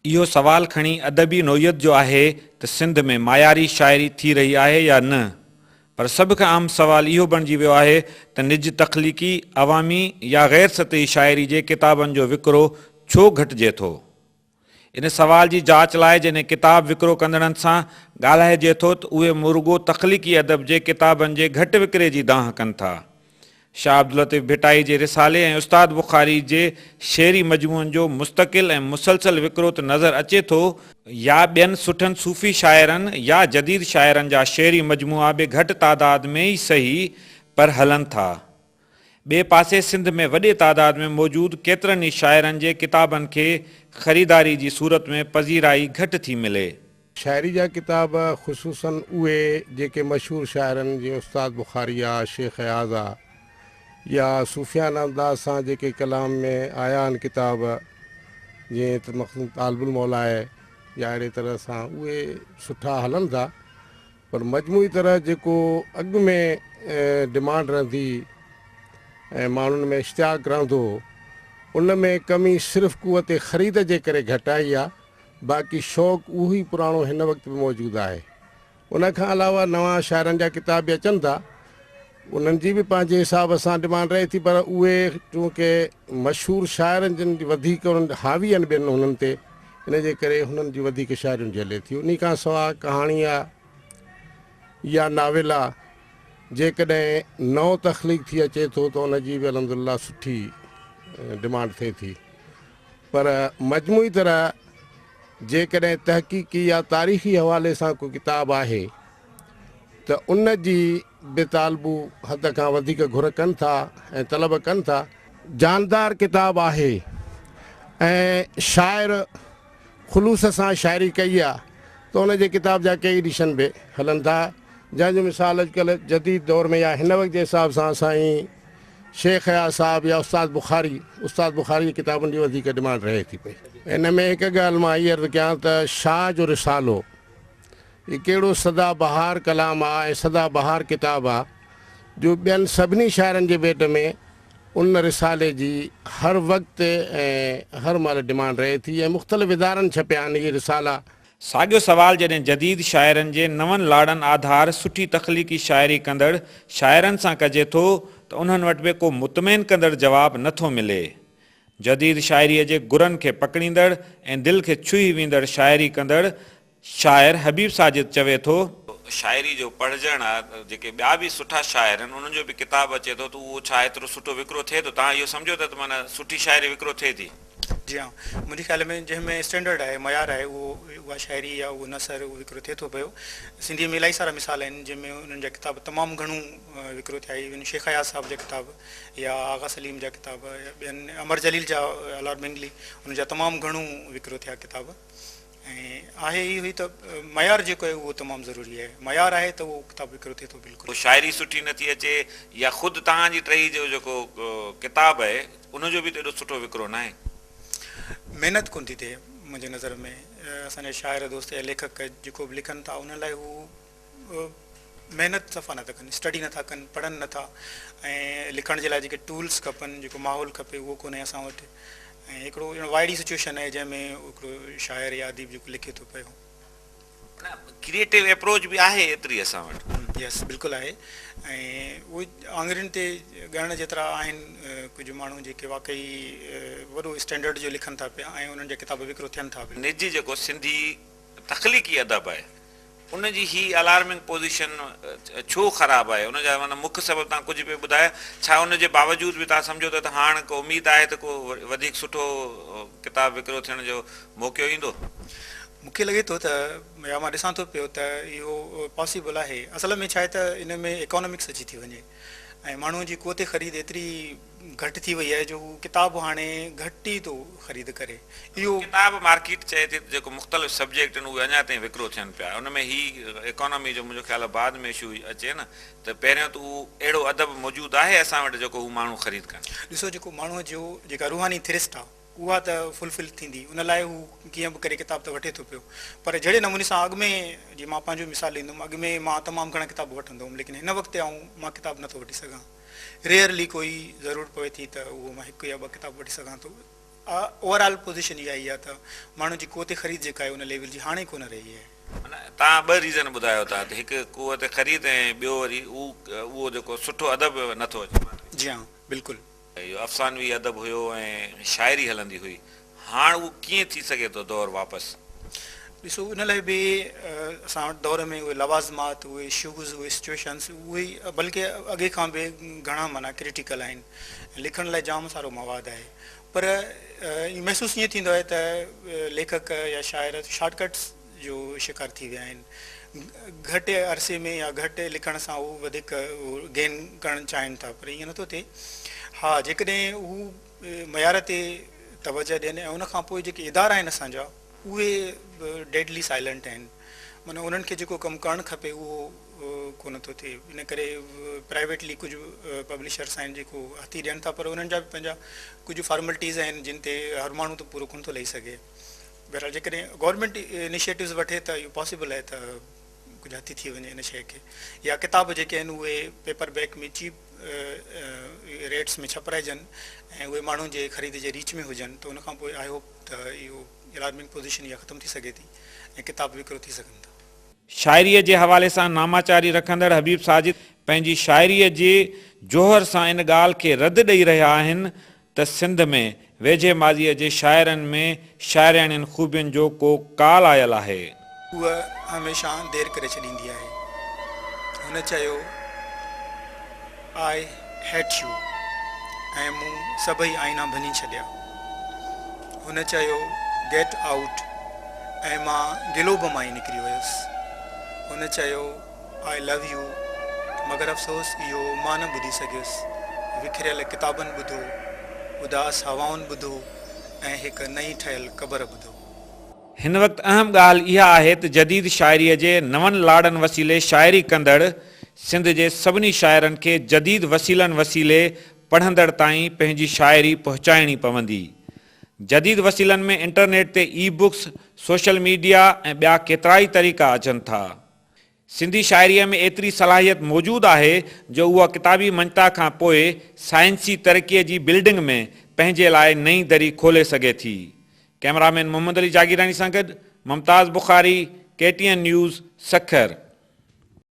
اهو سوال کڻي ادبي نوعيت جو آهي ته سنڌ ۾ معياري شاعري ٿي رهي آهي يا نه؟ پر سڀ کان اهم سوال اهو بڻجي ويو آهي ته نج تخليقي، عوامي يا غير سطحي شاعري جي ڪتابن جو وڪرو ڇو گهٽجي ٿو؟ ان سوال جي جاچ لاء جڏهن ڪتاب وڪرو ڪندڙن سان ڳالهائجي ٿو ته اهي مورڳو تخليقي ادب جي ڪتابن جي گهٽ وڪري جي دانهن ڪن ٿا. شاهه عبداللطيف ڀٽائي جي رسالي ۽ استاد بخاري جي شعري مجموعن جو مستقل ۽ مسلسل وڪرو ته نظر اچي ٿو، يا ٻين سٺن صوفي شاعرن يا جديد شاعرن جا شعري مجموعا به گهٽ تعداد ۾ ئي سهي پر هلن ٿا. ٻئي پاسي سنڌ ۾ وڏي تعداد ۾ موجود ڪيترن ئي شاعرن جي ڪتابن کي خريداري جي صورت ۾ پذيرائي گهٽ ٿي ملي. شاعري جا ڪتاب خصوصاً اهي جيڪي مشهور شاعرن جيئن استاد بخاري آ، شيخ اياز آ يا صوفيانه انداز سان جيڪي ڪلام ۾ آيا آهن ڪتاب جيئن ته مخدوم طالب الموليٰ آهي يا اهڙي طرح سان اهي سٺا هلن ٿا پر مجموعي طرح جيڪو اڳ ۾ ڊمانڊ رهندي ۽ ماڻهن ۾ اشتياق رهندو هو ان ۾ ڪمي صرف قوت خريد جي ڪري گهٽ آئي آ. باقي شوق اهو ئي پراڻو هن وقت به موجود آهي. ان کان علاوه نوان شاعرن جا ڪتاب به اچن ٿا، انهن جي به پنهنجي حساب سان ڊمانڊ رهي ٿي پر اهي چونڪه مشهور شاعرن جن جي وڌيڪ انهن حاوي آهن ٻين انهن تي ان جي ڪري هنن جي وڌيڪ شاعرين جي هلي ٿي. انهي کان سواء ڪهاڻي آ يا ناول آ جيڪڏهن نئون تخليق ٿي اچي ٿو ته ان جي به الحمدلله سٺي ڊمانڊ ٿئي ٿي. پر مجموعي طرح جيڪڏهن تحقيقي يا تاريخي حوالي سان ڪو ڪتاب آهي ته ان جي به طالبو حد کان وڌيڪ گهر ڪن ٿا ۽ طلب ڪن ٿا. جاندار ڪتاب آهي ۽ شاعر خلوص سان شاعري ڪئي آ ته ان جي ڪتاب جا ڪيئي ايڊيشن به هلن ٿا جنهن جو مثال اڄڪلهه جديد دور ۾ يا هن وقت جي حساب سان سائين شيخ اياز صاحب يا استاد بخاري، استاد بخاري جي ڪتابن جي وڌيڪ ڊمانڊ رهي ٿي پئي. ان ۾ هڪ ڳالهه مان هي عرض ڪيان ته شاهه جو رسالو هي ڪهڙو سدا بهار ڪلام آ ۽ سدا بهار ڪتاب آ جو ٻين سڀني شاعرن جي ڀيٽ ۾ ان رسالي جي هر وقت ۽ هر مهل ڊمانڊ رهي ٿي ۽ مختلف ادارن ڇپيا آهن اهي رسالا. ساڳيو سوال جڏهن جديد شاعرن جي نون لاڙن آڌار سٺي تخليقي شاعري ڪندڙ شاعرن سان ڪجي ٿو ته انهن وٽ به ڪو مطمئن ڪندڙ جواب نه ٿو ملي. جديد شاعريء جي گرن کي پڪڙيندڙ ۽ دل کي ڇهي ويندڙ شاعري ڪندڙ شاعر حبيب ساجد چوي ٿو. شاعري جو پڙهجڻ آ، جيڪي ٻيا به سٺا شاعر آهن انهن جو به ڪتاب اچي ٿو ته اهو ڇا ايترو سٺو وڪرو ٿئي ٿو؟ توهان اهو سمجهو ٿا ته معنيٰ سٺي شاعري وڪرو ٿئي ٿي؟ جي ها، منهنجي خيال ۾ جنهن ۾ اسٽينڊرڊ آهي، معيار آهي، اهو اها شاعري يا اهو نثر اهو وڪرو ٿئي ٿو پيو. سنڌيء ۾ الاهي سارا مثال آهن جنهن ۾ انهن جا ڪتاب تمام گهڻو وڪرو ٿيا. ايون شيخ اياز صاحب جا ڪتاب يا آغا سليم جا ڪتاب يا ٻين امر جليل جا الارمنگلي انهن جا تمام گهڻو وڪرو ٿيا ڪتاب. ۽ آهي اهو ئي ته معيار جيڪو آهي اهو تمام ضروري آهي. معيار آهي ته اهو ڪتاب وڪرو ٿئي ٿو بلڪل. شاعري سٺي نه ٿي اچي يا خود توهان جي ٽهي جو جيڪو ڪتاب آهي ان جو به ته ايڏو سٺو وڪرو ناهي. محنت ڪونه ٿي ٿئي منهنجي نظر ۾ اسان جا شاعر دوست يا ليکڪ جيڪو به لکن ٿا انهن لاء هو محنت صفا نٿا ڪن اسٽڊي نٿا ڪن پڙهن نٿا ۽ لکڻ جي لاء جيڪي ٽولس کپن جيڪو ماحول کپي اهو ڪونهي اسان وٽ ۽ هڪڙو ڄڻ وائڙي سچوئيشن آهي جنهن ۾ هڪڙو شاعر يا اديب جيڪو لکي ٿو پيو. نه ڪريئيٽو ايپروچ به آهي ايتري اسان وٽ. يس بلڪل آهي ۽ اهي آڱرين تي ڳڻڻ جيترا آهن ڪجهه ماڻهو جيڪي واقعي وڏو اسٽينڊرڊ جو لکن ٿا پيا ۽ انهن جا ڪتاب وڪرو ٿين ٿا به. نج جيڪو سنڌي تخليقي ادب آهي ان جي هي الارمنگ پوزيشن ڇو خراب آهي؟ ان جا معنيٰ مک سبب توهان ڪجهه پئي ٻڌايا، ڇا ان جي باوجود به توهان سمجهو ٿا ته هاڻ ڪو اميد آهي ته ڪو وڌيڪ سٺو ڪتاب وڪرو ٿيڻ جو موقعو ايندو؟ مون کي لڳي ٿو ته يا مان ڏسان ٿو پيو ته اهو پاسيبل آهي. اصل ۾ ڇا آهي ته ان ۾ ايڪانامڪس اچي ٿي وڃي ۽ ماڻهوء جي قوت خريد ايتري گهٽ ٿي وئي آهي جو هو ڪتاب هاڻي گهٽ ئي ٿو خريد ڪري. اهو. ڪتاب مارڪيٽ چئي ٿي ته جيڪو مختلف سبجيڪٽ آهن اهي اڃا تائين وڪرو ٿين پيا ان ۾ هي ايڪانامي جو منهنجو خيال آهي بعد ۾ اشو اچي نه ته پهريون ته اهو اهڙو ادب موجود آهي اسان وٽ جيڪو هو ماڻهو خريد ڪن. ڏسو جيڪو ماڻهوء جو جيڪا روحاني ٿرسٽ آهي اها ته فل فل ٿيندي ان لاء هو ڪيئن به ڪري ڪتاب ته وٺي ٿو پيو پر جهڙي نموني سان اڳ ۾ جي مان پنهنجو مثال ڏيندم اڳ ۾ مان تمام گهڻا ڪتاب وٺندو هوم ليڪن هن وقت آئون مان ڪتاب نٿو وٺي سگهان ريئرلي ڪوئي ضرورت پوي ٿي ته اهو مان هڪ يا ٻه ڪتاب وٺي سگهان ٿو. اوور آل پوزيشن اها ئي آهي ته ماڻهن جي قوت خريد جيڪا آهي ان ليول جي هاڻي ڪونه رهي آهي. معنيٰ توهان ٻه ريزن ٻڌايو ٿا ته هڪ قوت خريد ۽ ٻيو وري اهو جيڪو سٺو ادب نٿو اچي مارڪيٽ ۾. جي ها بلڪل. اهو افسانوي ادب هيو ۽ شاعري هلندي هئي هاڻ اهو ڪيئن ٿي سگهي ٿو دور واپس؟ ڏسو ان لاء به اسان وٽ دور ۾ اهي لوازمات اهي اشوز اهي سچوئيشنس اهي ئي بلڪه اڳي کان به گهڻا معنيٰ ڪرٽيڪل آهن لکڻ لاء جام سارو مواد آهي پر ائين محسوس ائين ٿيندو آهي ته ليکڪ يا شاعر شارٽ ڪٽس جو شڪار ٿي ويا آهن. گهٽ عرصي ۾ يا گهٽ لکڻ سان هو وڌيڪ گين ڪرڻ چاهين ٿا پر ائين نٿو ٿئي. ها جيڪڏهن هو معيار تي توجه ڏين ۽ ان کان پوء جيڪي ادارا آهن اسان جا اهي به ڊيڊلي سائلنٽ آهن معنيٰ انهن کي جيڪو ڪم ڪرڻ کپي اهو ڪونه ٿو ٿئي ان ڪري پرائيويٽلي ڪجهه پبلشرس آهن جيڪو هٿي ڏين ٿا پر انهن جا به پنهنجا ڪجهه فارملٽيز آهن جن تي هر ماڻهو ته پورو ڪونه ٿو لهي سگهي. بهرحال جيڪڏهن گورنمينٽ انيشيٽوز وٺي ته اهو پاسيبل آهي ته ڪجهه هٿي ٿي وڃي ان شيء کي يا ڪتاب جيڪي آهن اهي پيپر بيڪ ۾ چيپ ريٽس ۾ ڇپرائجن ۽ اهي ماڻهن جي خريد جي ريچ ۾ هجن ته ان کان پوء I hope ته اهو الارمنگ پوزيشن اها ختم ٿي سگهي ٿي ۽ ڪتاب وڪرو ٿي سگهن ٿا. شاعريء جي حوالي سان ناماچاري رکندڙ حبيب ساجد پنهنجي شاعريء جي جوهر سان ان ڳالهه کي رد ڏئي رهيا آهن ته سنڌ ۾ ويجهي ماضيء جي شاعرن ۾ شاعرياڻين خوبين جو ڪو ڪال آيل آهي. هوء هميشه دير ڪري ڇڏيندي آهي. هن چيو، I hate you ۽ مون سڀئي آئينا ڀڃي ڇڏيا. هن چيو، گيٽ آئوٽ ۽ مان گلوب مان ئي نڪري ويس. هن چيو. آء لو يو مگر افسوس اهو مان نه ٻڌي سگهيس. وکريل ڪتابن ٻڌو، اداس هوائن ٻڌو ۽ هڪ نئين ٺهيل قبر ٻڌو. هن وقت اهم ڳالهه اها آهي ته جديد شاعريء جي نون لاڙن وسيلي شاعري ڪندڙ سنڌ جي سڀني شاعرن کي جديد وسيلن وسيلي پڙهندڙ تائين پنهنجي شاعري پهچائڻي پوندي. جديد وسيلن ۾ انٽرنيٽ تي اي بڪس، سوشل ميڊيا ۽ ٻيا ڪيترائي طريقا اچن ٿا. سنڌي شاعريء ۾ ايتري صلاحيت موجود آهي جو اها ڪتابي مڃتا کان پوء سائنسي ترقيء جي بلڊنگ ۾ پنهنجي لاء نئين دري کولي سگهي ٿي. ڪئميرامين محمد علي جاگيراڻي سان گڏ Mumtaz Bukhari, K T N news, Sukkur.